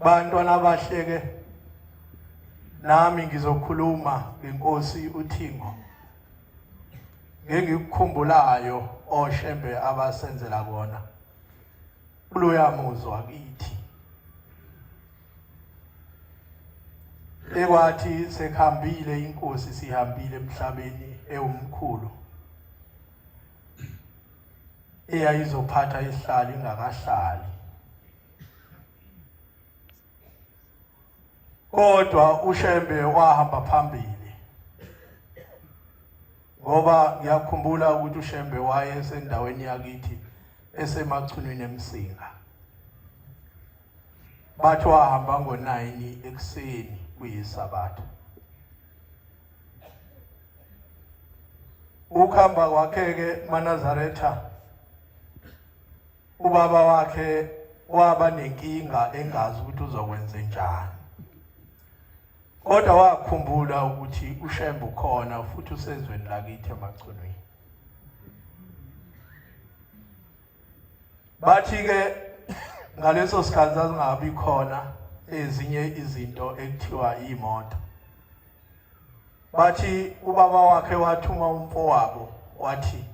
Bantwana abahleke nami ngizokhuluma ngenkosi uThingo ngengikukhumbulayo oshembe abasenzela kona kuloya muzwa kithi ekwathi sekuhambile inkosi sihambile emhlabeni ewumkhulu eyayizophatha isihlalo ingakahlali kodwa uShembe wahamba phambili ngoba ngiyakhumbula ukuthi uShembe wayesendaweni yakithi esemachunwini eMsinga bathi wahamba ngo-9 ekuseni kuyisabatha ukuhamba kwakhe-ke manazaretha Ubaba wakhe waba nenkinga engazi ukuthi uzokwenze njani. Kodwa wakhumbula ukuthi uShembe ukhona futhi usezweni lakithi eMachunwini. Bathi-ke ngaleso sikhathi zazingabi khona ezinye izinto ekuthiwa iy'moto. Bathi ubaba wakhe wathuma umfowabo wathi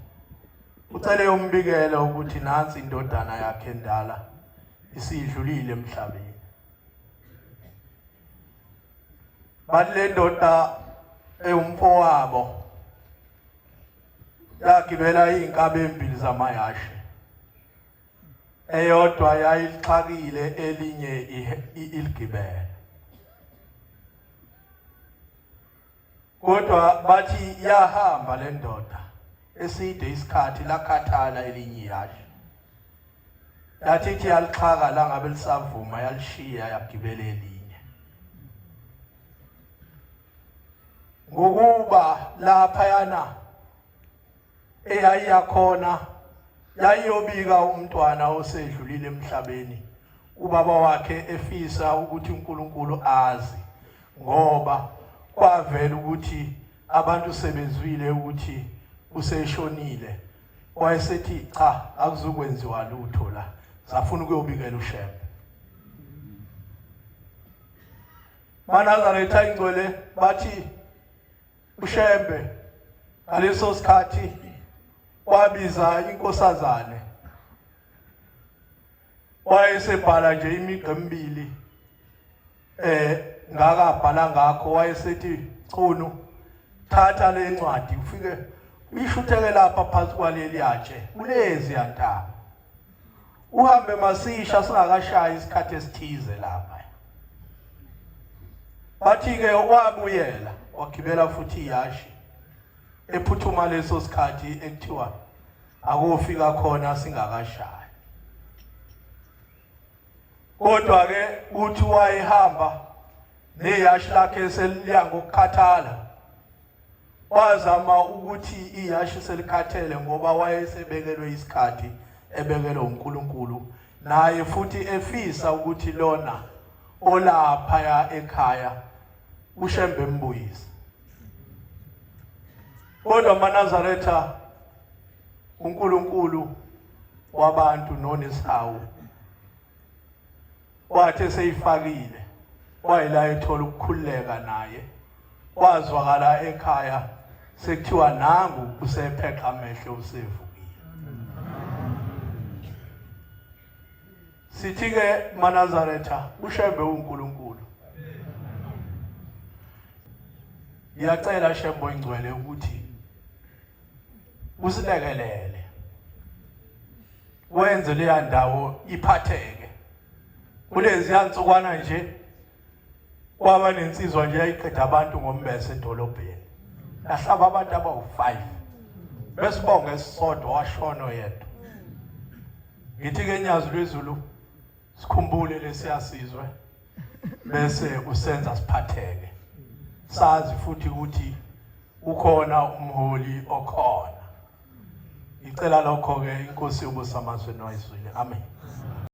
ucele umbikele ukuthi nansi indodana yakhe endala isidlulile emhlabeni. Bathi le ndoda ewumfowabo yagibela iy'nkabi embili zamayashe eyodwa yayilixhakile elinye iligibele kodwa bathi yahamba le ndoda eside isikhathi lakhathala elinye ihhashi yathi ithi yalixhaka la ngabe lisavuma yalishiya yagibela elinye ngokuba laphayana eyayiyakhona yayiyobika umntwana osedlulile emhlabeni ubaba wakhe efisa ukuthi uNkulunkulu azi ngoba kwavela ukuthi abantu sebezwile ukuthi useshonile wayesethi cha akuzukwenziwa lutho la safuna ukuyobikela uShembe Manazaretha ingcwele bathi uShembe ngaleso sikhathi wabiza inkosazane wayesebhala nje imigqa emibili eh ngakabhala ngakho wayesethi chunu thatha le ncwadi ufike uyishutheke lapha phansi kwaleli yatshe kulezi yantaba uhambe masisha singakashayi isikhathi esithize lapha bathi-ke wabuyela wagibela futhi iyashi ephuthuma leso sikhathi ekuthiwa akofika khona singakashayi kodwa-ke uthi wayehamba neyashi lakhe seliya ngokukhathala Wazama ukuthi ihhashi selikhathele ngoba wayesebekelwe isikhathi ebekelwe uNkulunkulu naye futhi efisa ukuthi lona olaphaya ekhaya uShembe embuyise. Kodwa amaNazaretha uNkulunkulu wabantu nonesihawu Wathi eseyifakile wayela ethola ukukhululeka naye kwazwakala ekhaya sekuthiwa nangu usepheqa amehlo usevukile sithi ke manazaretha ushembe uNkulunkulu ngiyacela shembe oyingcwele ukuthi usilekelele wenze leya ndawo iphatheke kuleziya nsukwana nje kwaba nensizwa nje yayiqeda abantu ngombese edolobheni yahlaba abantu abawu-5 besibonga esisodwa washona oyedwa ngithi ke nyazi lwezulu sikhumbule lesiyasizwe bese usenza siphatheke sazi futhi ukuthi ukhona umholi okhona ngicela lokho ke inkosi yobusa amazwe noyizwile amen.